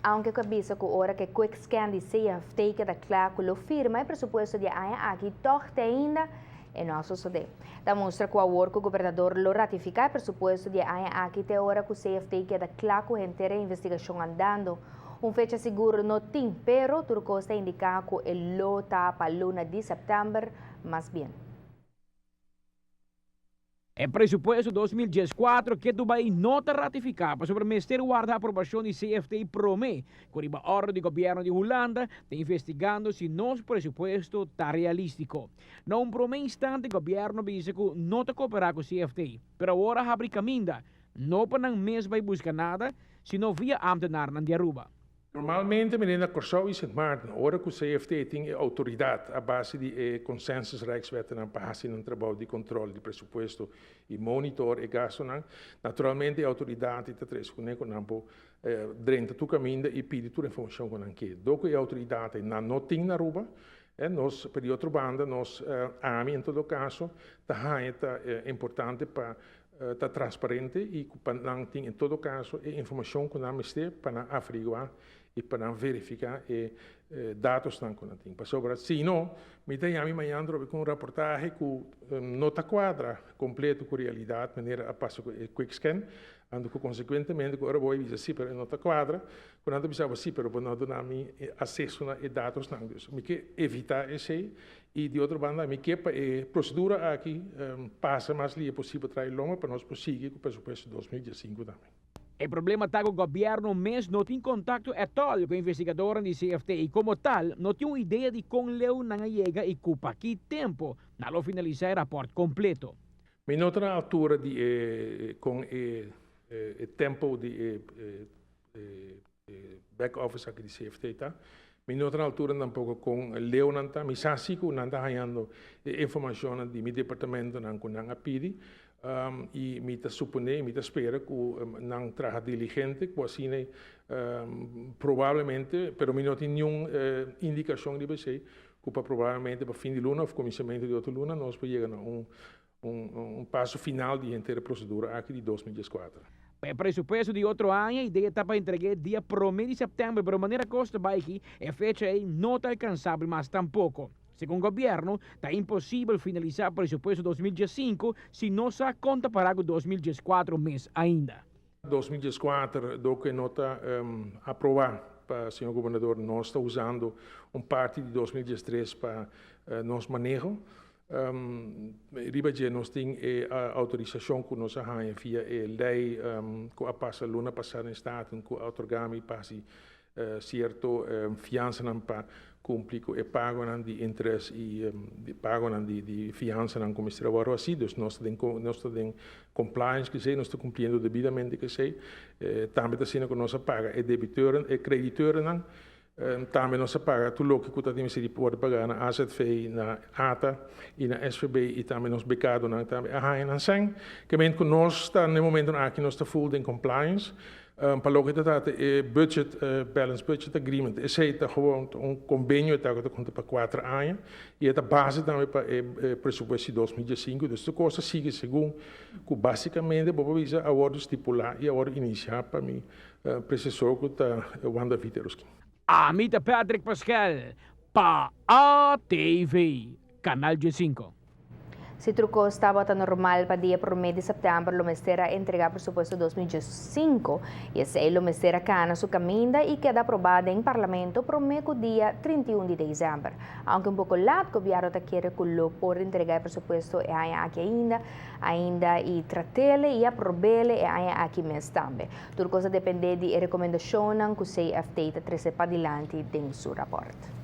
Aunke ku a bisa ku ora ku e quick scan di CFT keda kla ku lo firma e presupuesto di e aña aki, tòg te ainda e no a sosodé. Ta mustra ku awor ku gobernador lo ratifiká e presupuesto di e aña aki te ora ku CFT keda kla ku henter e investigashon andando. Un fecha sigur no tin, pero tur kos ta indiká ku e lo ta pa luna di sèptèmber mas bien. E presupuesto 2014 ke Dubai no ta ratifiká pasobra mester warda aprobashon di CFT promé ku riba òrdu di gobièrnu di Hulanda ta investigando si nos presupuesto ta realístiko. Na un promé instante gobièrnu a bisa ku no ta koperá ku CFT, pero awor a habri kaminda, no pa nan mes bai buska nada, sino via ámtenarnan di Aruba. Normalmente mira na Kòrsou i Sint Maarten, ora ku CFT tin e outoridat a base di e consensus Rijkswettennan pa hasi nan trabou di kontrol di presupuesto i monitor e gastunan, naturalmente e outoridat ta trese kuné ku nan por drenta tur kaminda i pidi tur informashon ku nan ke. Dor ku e outoridat ei nan no tin na Aruba, nos, pero di otro banda nos, ami en todo kaso, ta haña ta importante pa ta transparente i ku pa nan tin en todo kaso e informashon ku nan mester pa nan averiguá i pa nan verifiká e datosnan ku nan tin. Pasobra si no, mi ta yami mañan trobe ku un raportahe ku no ta kuadra kompleto ku realidat manera a pasa ku e quick scan, anto ku konsekuentemente ku ora bo a bisa si pero e no ta kuadra, ku nan ta bisa bo si pero bo no a duna mi aseso na e datosnan. Dus mi ke evitá esei I di otro banda mi ke pa e prosedura aki pasa mas lia posibel trae lomba pa nos por sigui ku presupuesto 2015 tambe. E problema ta ku gobièrnu mes no tin kontakto ètòl ku investigadornan di CFT i komo tal no tin un idea di kon leu nan a yega i ku pa ki tempu nan lo finalisá e rapòrt kompleto. Mi no ta na altura di e kon e e tempo di e back office aki di CFT ta. Mi no ta na altura tampoco con leu nan ta. Mi sa si cu nan ta hañando e informacionnan di mi departamentonan cu nan a pidi. Y mi ta supone y mi ta spera cu nan traha diligente cu asina probablemente, pero mi no tin niun indicacion riba esey, cu pa probablemente pa fin di luna of cuminsamentu di otro luna nos por yega na un Un paso final di henter e prosedura aki di 2014. Pa e presupuesto di otro aña, idea ta pa entreg'é dia promé di sèptèmber, pero manera kos ta bai aki, e fecha ei no ta alkansabel mas tampoko. Segun gobièrnu, ta imposibel finalisá presupuesto 2015 si no sa kon ta pará ku 2014 mes ainda. 2014, dor ku e no ta aprobá pa señor gobernador, nos ta usando un parti di 2013 pa nos maneho. Riba dje nos tin e outorisashon ku nos a haña via e lei ku a pasa luna pasá den Staten ku a otorgá mi pa hasi sierto fiansanan pa kumpli ku e pagonan di interes i pagonan di fiansanan ku mester a wòrdu hasi. Dus nos ta den nos ta den compliance ku esei, nos ta kumpliendo debidamente ku esei. Tambe ta asina ku nos a paga e debiteuren, e krediteurennan. Tambe nos a paga tur loke ku ta tin mester di por paga na AZV, na ata i na SVB i tambe nos bekadonan tambe a haña nan sèn. Ke men ku nos ta na e momentonan aki nos ta full den compliance. Pa loke ta trata e budget, balance budget agreement, esei ta gewoon un kombenio ta ku ta konta pa kuater aña i e ta base tambe pa e presupuesto di 2015. Dus tur kos ta sigui segun ku basikamente bo por bisa a wòrdu stipulá i a wòrdu inisiá pa mi Presesor ku ta Wanda Viteruski. Ami ta Patrick Pascal pa ATV, Canal 15. Si tur kos tabata normal pa dia promé di sèptèmber lo mester a entregá presupuesto 2015 i esei lo mester a kana su kaminda i keda aprobá den Parlamento promé ku dia 31 di desèmber. Aunke un poko lat, gobièrnu ta kere ku lo por entregá e presupuesto e aña aki ainda ainda i trat'ele i aprob'ele e aña aki mes tambe. Tur kos ta dependé di e rekomendashonnan ku CFT ta trese padilanti den su rapòrt.